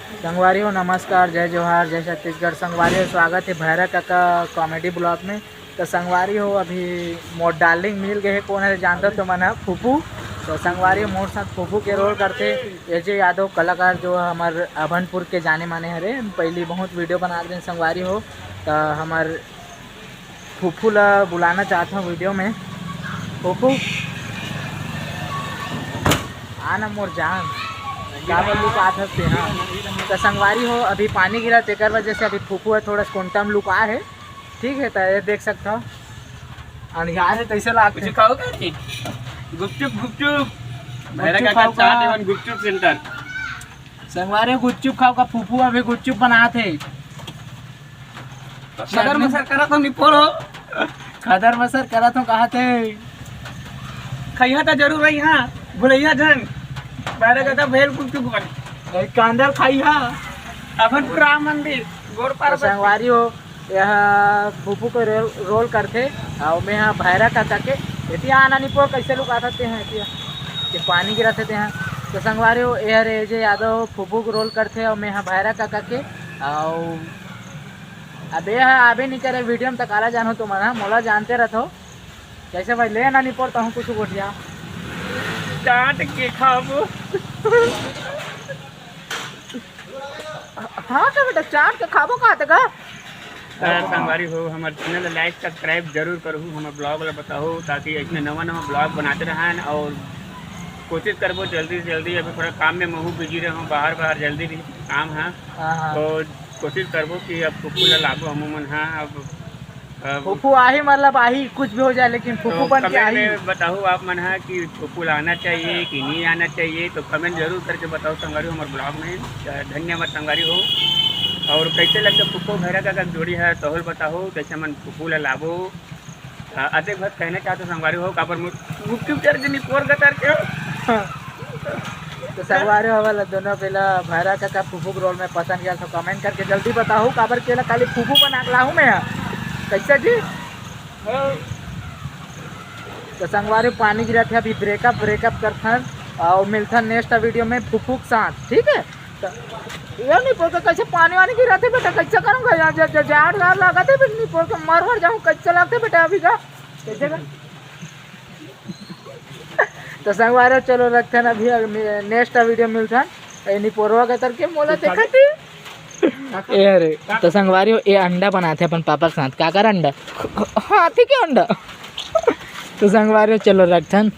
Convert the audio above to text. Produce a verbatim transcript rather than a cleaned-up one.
संगवारी हो, नमस्कार, जय जोहार, जय छत्तीसगढ़। संगवारी हो, स्वागत हे भैरा काका comedy vlog में। तो संगवारी हो, अभी मोर darling मिल गए हे, कोन हे जानता तो मन ह, फूफू। तो संगवारी हो, मोर साथ फूफू के role करथे अजय यादव, कलाकार जो हमर अभनपुर के जाने माने हरे, पहली बहुत video बना रहे संगवारी हो। तो हमर फूफू ला बुलाना चाहत हूँ video में। फूफू, आ ना मोर जान, का बोल लुकात हस ते? हाँ, तो संगवारी हो, अभी पानी गिरा, तेकर वजह से अभी फूफू है थोड़ा कोंटा में लुका है, ठीक है। तो ये देख सकता हो, अंधियार है, कैसे लागत कुछ है? खाओ क्या जी? गुपचुप, गुपचुप। भैरा गुपचुप काका खाओ का? चाट एवं गुपचुप center। संगवारी हो, गुपचुप खाओ का? फूफू अभी गुपचुप बनात हे। खदर मसर करत हो निपोर हो। खदर मसर करत हो कहा थे। खैहा त जरूर रही हाँ, भुलैया झन। भैरा काका भेल गुपचुप बन। ए, कांदल खाई हा। अभनपुर राम मंदिर, गोड़ तो पार्वती। संगवारी हो, यह फूफू के role, role करथे, अउ मैं हा भैरा काका के। एती आना निपोर, कैसे लुकात हस ते हैं एती? ये पानी गिरत हे ते हैं। तो संगवारी हो, ये हरे अजय यादव, फूफू के role करथे, अउ मैं हा भैरा काका के। अउ अब ये हा आबे नहीं करे video में, त काला जानो तुमन हा, मोला जानते रहथो। कैसे भाई, ले ना निपोर, तहूँ कुछ गोठिया। चाट के खाबो। हाँ तो बेटा, चाट के खाबो कहा तक? अ, संगवारी हो, हमर channel ला like subscribe जरूर करहू, हमर vlog ला बताहू, ताकि ऐसने नवा नवा vlog बनाते रहन। और कोशिश करबो जल्दी से जल्दी, अभी थोड़ा काम में महू busy रहूँ, बाहर बाहर जल्दी भी काम है। हाँ, हाँ। तो कोशिश करबो कि अब फूफू ला लाबो हमू मन, हाँ। अब, अब फूफू आही, मतलब आही, कुछ भी हो जाए, लेकिन फूफू तो बन के comment आही। में बताहू आप मन हा कि फूफू ला आना चाहिए कि नहीं आना चाहिए, तो comment जरूर करके बताओ संगवारी हमर vlog में। अ, धन्यवाद संगवारी हो। और कैसे लगता फूफू भैरा काका के जोड़ी है, तहू ल बताहू, कैसे मन फूफू ला लाबो। अ, अतेक बस कहना चाहते संगवारी हो, काबर मु-, गुपचुप चर के निपोर गतर के। तो संगवारी हो, वाला दोनों बेला भैरा काका फूफू के role में पसंद गया तो comment करके जल्दी बताहू, काबर के ला खाली फूफू बना के लाहू मैं। कैसे जी? तो संगवारी पानी गिरत हे, अभी breakup, breakup करथन और मिलथन next video में फूफू के साथ, ठीक है? तो ये निपोर के कैसे पानी वानी गिरत हे बेटा, कैसे करूँगा यहाँ? ज-, ज-, जाड़ जाड़ लागत हे बेटा, निपोर के मर वर जाऊँ, कैसे लागत हे बेटा अभी का? कैसे का? तो संगवारी हो, चलो रखथन अभी, अगले next video मिलथन। ए निपोरवा के तरके मोला देखत ही। ए अरे, तो संगवारी हो, ए अंडा बनाथे अपन पापा के साथ। काकर अंडा? हाथी के अंडा। तो संगवारी हो, चलो रखथन।